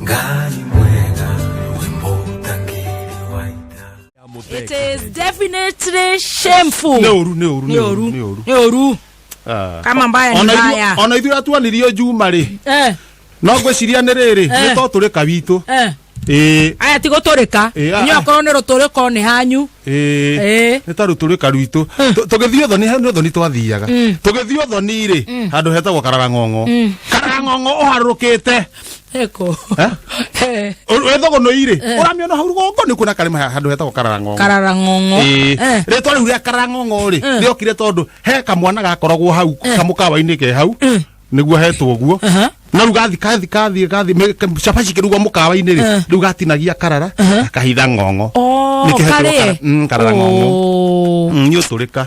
Ngai mwega we mũtangĩri wa ita. It is definitely shameful. Nĩ ũru, nĩ ũru, Nĩ ũru. nĩ ũru. Nĩ ũru. Kama mbaya ni Ona ithuĩ- mbaya. ona ithuĩ atuanirio njuma rĩ no ngwĩciria nĩ rĩrĩ nĩ to tũrĩka witũ. Ĩĩ. Aya ti gũtũrĩka. Ĩĩ, Inyuĩ akorwo nĩ rũtũrĩko nĩ hanyu. Ĩĩ. Nĩ ta rũtũrĩka rwitũ. Tũgĩthiĩ ũthoni, nĩ ũthoni twathiaga. Tũgĩthiĩ ũthoni rĩ, handũ hetagwo Karara Ng'ong'o. Karara Ng'ong'o ũharũrũkĩte. Eko. Eh? Wĩ Thũgũnũi rĩ, ũramĩona hau rũgongo nĩ kuona karĩma handũ hetagwo Karara Ng'ong'o. Karara Ng'ong'o. Ĩĩ. Rĩtwa rĩu rĩa Karara Ng'ong'o rĩ, rĩokire tondũ he kamwana gakoragwo hau kamũkawa-inĩ ke hau, nĩguo hetwo ũguo. Na rĩu gathi kathi kathi kathi cabaci kĩrugwo mũkawa-inĩ rĩ, rĩu gatinagia karara gakahitha ng'ong'o. Oh, Nĩkĩo hetagwo karĩe. Karara Ng'ong'o. Oh. Nĩ ũtũrĩka.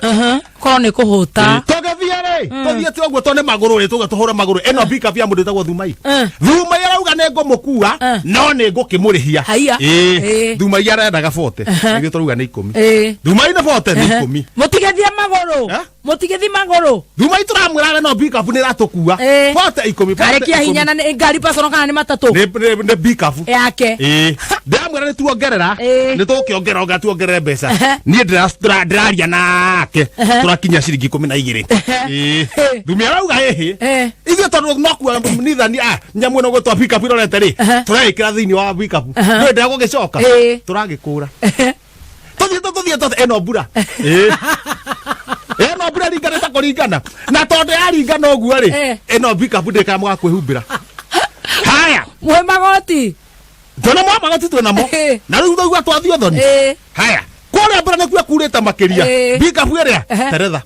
Korwo nĩ kũhũta. Tũgĩthiĩ rĩ, tũthiĩte ũguo to nĩ magũrũ rĩ, tũge tũhũre magũrũ ĩno pickup ya mũndũ ĩtagwo Thumai. Thumai arauga nĩ ngũmũkua no nĩ ngũkĩmũrĩhia. Haiya. Ĩĩ. Thumai arendaga 40, ithuĩ tũrauga nĩ 10. Thumai nĩ 40, nĩ 10. Mũtigĩthiĩ magũrũ. Eh? Mũtigĩthiĩ magũrũ. Thumai tũramwĩra we no pickup nĩ ĩratũkua. 40 10, Karĩkia hinya na nĩ ngari personal kana nĩ matatũ? Nĩ pickup Yake. Ĩĩ, ndĩramwĩra nĩ tuongerera, nĩ tũgũkĩongerera onga tuongerere mbeca. Niĩ ndĩraria nake tũrakinya ciringi 12. Ĩĩ, Thumi arauga ĩhĩ, ithuĩ tondũ no kua nithani nyamũ ĩno gwĩtwa pickup ĩrorete rĩ, tũreĩkĩra thĩinĩ wa pickup, ndũĩ ndegũgĩcoka, tũragĩkũra tũthiĩte tũthiĩte ĩno mbura. Ĩĩ. Ĩno mbura ĩringanĩte kũringana na tondũ yaringana ũguo rĩ, ĩno pickup ndĩkaga mwaga kwĩhumbĩra haya. Mwĩ magoti. Twĩna mo magoti, twĩna mo. Na rĩu twaigua twathiĩ ũthoni. Haya, kũrĩa mbura nĩkuo kurĩte makĩria. Pickup ĩrĩa teretha.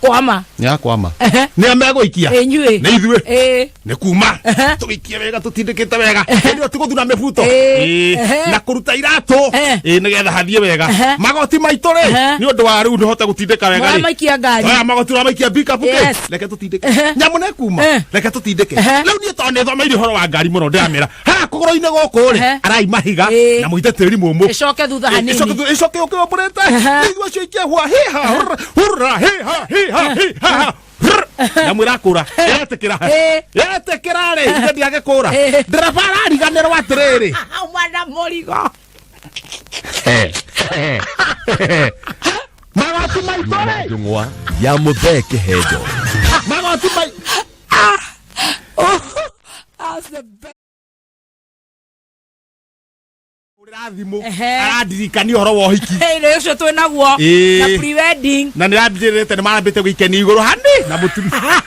Kwama. Nĩ yakwama. Nĩ a megũikia? Inyuĩ. Nĩ ithuĩ. Nĩ kuma tũgĩikie wega, tũtindĩkĩte wega, hĩndĩ ĩyo ti gũthura mĩbuto. Na kũruta iratũ. Ĩĩ, nĩgetha hathiĩ wega. Magoti maitũ rĩ, nĩ ũndũ wa rĩu nĩhote gũtindĩka wega rĩ. Mũramaikia ngari. Aya magoti ũramaikia pickup kĩ? Reke tũtindĩke. Nyamũ nĩ kuma. Reke tũtindĩke. Rĩu niĩ tondũ nĩ thomeire ũhoro wa ngari mũno, ndĩramĩra haha kũgũrũ-inĩ gũkũ rĩ, arai mahiga na mũite tĩri mũmũ. Ĩcoke thutha hanini. Ĩcoke ũkĩũmbũrĩte. Nĩguo acio ikehua hiha hurra, hurra hiha hiha hiha hurra. Nyamũ ĩrakũra, ĩretĩkĩra, yetĩkĩra rĩ, ithe ndiagĩkũra. Ndereba arariganĩrwo atĩrĩrĩ, Mwana mũrigo. Magoti maitũ rĩ, Njũng'wa ya Mũthee Kĩhenjo. Magoti mai That's the best. Hũrĩra thimũ, arandirikania ũhoro wa ũhiki. Hey, nĩ ũcio twĩ naguo. Na pre-wedding. Na nĩ rambĩrĩte, nĩ marambĩte gũikenia igũrũ hani na mũtumia.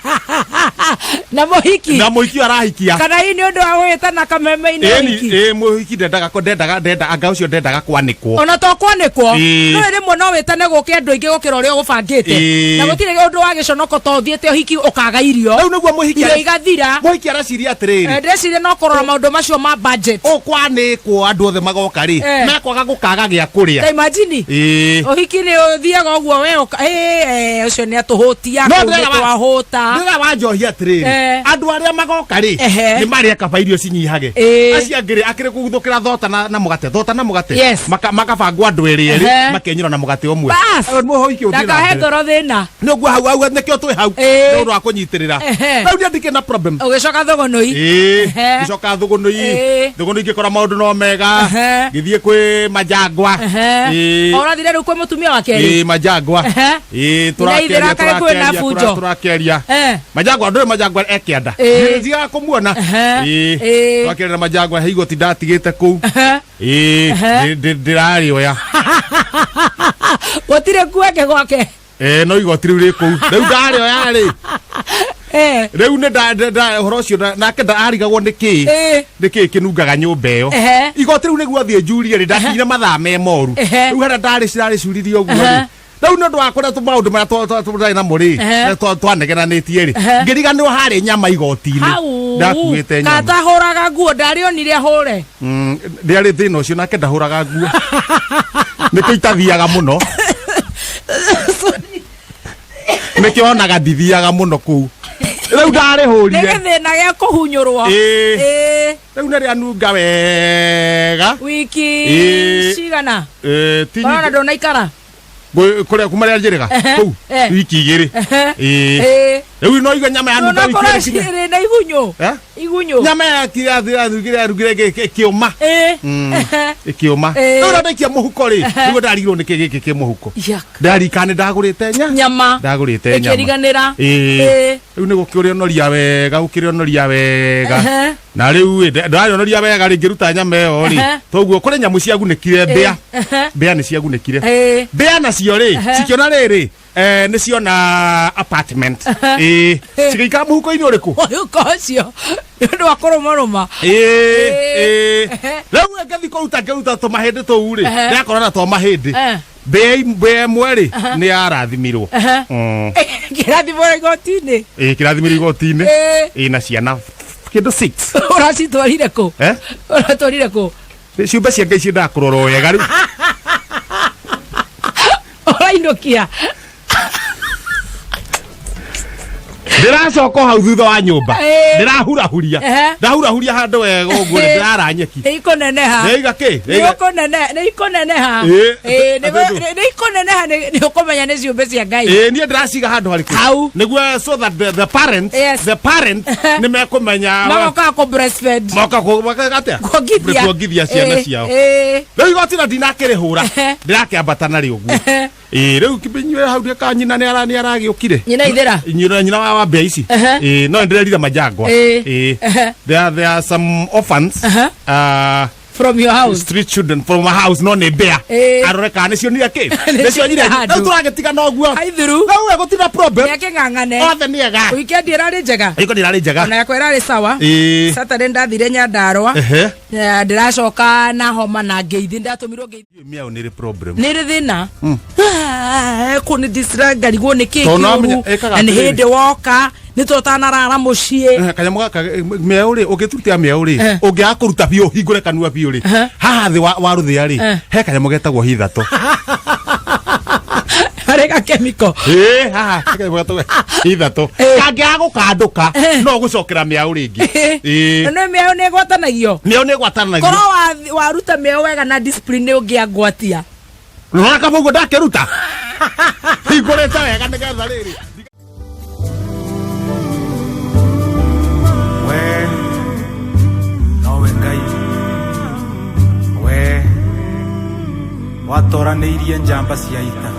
Na mũhiki. Na mũhiki ũyũ arahikia. Kana hihi nĩ ũndũ wa gwĩtana kameme-inĩ ũhiki? Ĩĩ, mũhiki ndendaga ndendaga ndenda anga ũcio ndendaga kwanĩkwo. Ona to kwanĩkwo. No rĩmwe no wĩtane gũke andũ aingĩ gũkĩra ũrĩa ũgũbangĩte. Na gũtirĩ ũndũ wa gĩconoko to ũthiĩte ũhiki ũkaga irio. Rĩu nĩguo mũhiki Irio igathira. Mũhiki araciria atĩrĩrĩ, Ndĩreciria no kũrora maũndũ macio ma budget. Ũkwanĩkwo andũ othe magoka rĩ, mekwaga gũkaga gĩa kũrĩa. Ta imagine. Ũhiki nĩ ũthiaga ũguo we ũka ũcio nĩ atũhũtia No kũu ndĩrera nĩ twahũta. Ndĩrera wanjohia atĩrĩrĩ, andũ arĩa magoka rĩ, nĩ marĩa kaba irio cinyihage. Acio angĩ rĩ, akĩrĩ kũguthũkĩra thota na mũgate, thota na mũgate. Makabangwo andũ erĩ erĩ, makenyũra na mũgate ũmwe. Bas. Nĩ ũhiki ũthiĩ na Ndakahe mbere. ngoro thĩna. Nĩ ũguo hau hau nĩkĩo twĩ hau. Nĩ ũndũ wa kũnyitĩrĩra. Rĩu niĩ ndikĩrĩ na problem. Ũgĩcoka Thũgũnũi. Ĩĩ. Ngĩcoka Thũgũnũi. Thũgũnũi ngĩkora maũndũ no mega. Ngĩthiĩ kwĩ Majangwa. Ĩĩ. O ũrathire rĩu kwĩ mũtumia wa kerĩ. Ĩĩ, Majangwa. Ĩĩ, tũrakĩaria, Iraithĩra kaĩ kwĩna tũrakĩaria, bunjo. tũrakĩaria. Majangwa ndũĩ Majangwa e kĩanda. Ndigaga kũmuona. Ĩĩ. Tũrakĩaria na Majangwa, he igoti ndatigĩte kũu. Ĩĩ, ndĩrarĩoya. Gũtirĩ kueke gwake. No igoti rĩu rĩ kũu. Rĩu ndarĩoya rĩ. Rĩu nĩ nda ũhoro ũcio nake arigagwo nĩ kĩĩ. Nĩ kĩĩ kĩnungaga nyũmba ĩyo. Igoti rĩu nĩguo athiĩ njurie rĩ, ndakinyire mathaa me moru. Rĩu harĩa ndarĩ cirarĩcuririe ũguo rĩ. Rĩu nĩ ũndũ wa kũrĩa maũndũ marĩa twarĩ namo rĩ, twanegenanĩtie rĩ, ngĩriganĩrwo harĩ nyama igoti-inĩ. Hau. Ndakuĩte nyama. Katahũraga nguo ndarĩonire ahũre. Ndĩarĩ thĩna ũcio nake ndahũraga nguo. Nĩkĩo itathiaga mũno. Nĩkĩo onaga ndithiaga mũno kũu. Rĩu ndarĩhũrire. Nĩ gĩthĩna gĩa kũhunyũrwo. Rĩu nĩ rĩanunga wega. Wiki cigana? Ti Korona nyingĩ. ndũnaikara? Kũrĩa kuma rĩa njĩrĩga kũu, wiki 2. Rĩu no iga nyama ya nunga wiki Onakorwo ĩrĩ kinya- cirĩ na igunyũ. Eh? Igunyũ. Nyama ya kira yarugire ĩkĩũma. Ĩkĩũma. Rĩu ndaikia mũhuko rĩ, nĩguo ndarigirwo nĩkĩ gĩkĩ kĩ mũhuko. Yak. Ndarikana nĩ ndagũrĩte nya. Nyama. Ndagũrĩte nyama. Ĩkĩriganĩra. Ĩĩ. Rĩu nĩ gũkĩũrĩonoria wega, gũkĩrĩonoria wega. Ehe. Na rĩu ĩ, ndarĩonoria wega rĩ, ngĩruta nyama ĩyo rĩ, Ehe. toguo kũrĩ nyamũ ciagunĩkire mbĩa. Ehe. Mbĩa nĩ ciagunĩkire. Ĩĩ. Mbĩa nacio rĩ, Ehe. cikĩona rĩrĩ, nĩ ciona apartment. Ĩĩ. Cigĩikara mũhuko-inĩ ũrĩkũ? Mũhuko ũcio. Nĩ ũndũ wa kũrũmarũma. Ĩĩ, ĩĩ. Rĩu ngĩthiĩ kũruta ngĩruta tũmahĩndĩ tũu rĩ, Ehe. ndĩrakora na twa mahĩndĩ. Eh. Mbĩa ĩmwe rĩ, nĩ yarathimirwo. Ehe. Kĩrathimwo igoti-inĩ. Ĩĩ, kĩrathimirwo igoti-inĩ. Ĩĩ. Ĩĩ, na ciana kĩndũ 6. Ũracitwarire kũ? Eh? Ũratwarire kũ? Ciũmbe cia Ngai ciendaga kũrorwo wega rĩu. Ũrainũkia. Ndĩracoka o hau thutha wa nyũmba. Ĩĩ. Ndĩrahurahuria. Ehe. Ndahurahuria handũ wega ũguo rĩ, ndĩrara nyeki. Nĩ ikũneneha. Ndĩraiga kĩ? Nĩ Ndĩraiga- ũkũneneha, nĩ ikũneneha. Ĩĩ. Ĩĩ, nĩ Atĩ nĩ ikũneneha nĩ ũkũmenya nĩ ciũmbe cia Ngai. Ĩĩ, niĩ ndĩraciga handũ harĩkũ? Hau. Nĩguo so that the parents, Yes. the parents nĩ mekũmenya Magokaga kũ breastfeed. moka atĩa? Kuongithia. Kuongithia ciana Ĩĩ, ciao. ĩĩ. Rĩu igoti na ndinakĩrĩhũra. Ehe. Ndĩrakĩambata narĩo ũguo. Ehe. Ĩĩ, rĩu kĩmenyuĩra hau ka nyina nĩ aragĩũkire. Nyina ithĩra. Nyina wa mbĩa ici. Ehe. Ĩĩ, no ndĩrerire majangwa. Ĩĩ. Ĩĩ. Ehe. There are some orphans. Ehe. From your house. Street children from a house no nĩ mbĩa. Ĩĩ. Arore kana nĩcionire kĩ? Nĩcionire Nĩcionire. handũ. Rĩu tũragĩtigana ũguo. Aithiru. Rĩu we gũtirĩ problem. Nĩakĩng'ang'ane. Othe nĩ ega. Weekend ĩrarĩ njega. Ĩko ĩrarĩ njega. Ona yakwa ĩrarĩ sawa. Ĩĩ. Saturday ndathire Nyandarua. Ehe. Ndĩracoka na homa na ngeithi ndatũmirwo ngeithi. Mĩao nĩ ĩrĩ problem. Nĩ ĩrĩ thĩna. Kũ nĩ ndĩrangarigwo nĩ kĩ Tondũ no kĩũru amenya- ĩkaga na nĩ atĩrĩrĩ. hĩndĩ woka nĩ tũtanarara mũciĩ. Kanyamũ gaka mĩao rĩ ũngĩturutia mĩao rĩ Eh. ũngĩaga kũruta biũ ũhingũre kanua biũ rĩ Eh. haha thĩ wa rũthĩa rĩ Eh. he kanyamũ getagwo hithatũ. Harĩ gakemiko. Ĩĩ, haha he kanyamũ getagwo hithatũ. Eh. Kangĩaga gũkandũka Eh. no ũgũcokera mĩao rĩngĩ. Ĩĩ. Na nĩ mĩao nĩ ĩgwatanagio. Mĩao nĩ ĩgwatanagio. Korwo waruta mĩao wega na discipline nĩ ũngĩangwatia. Rora kaba ũguo ndakĩruta. Hingũrĩte wega nĩgetha rĩrĩ. We nowe Ngai we watoranĩirie njamba cia ita.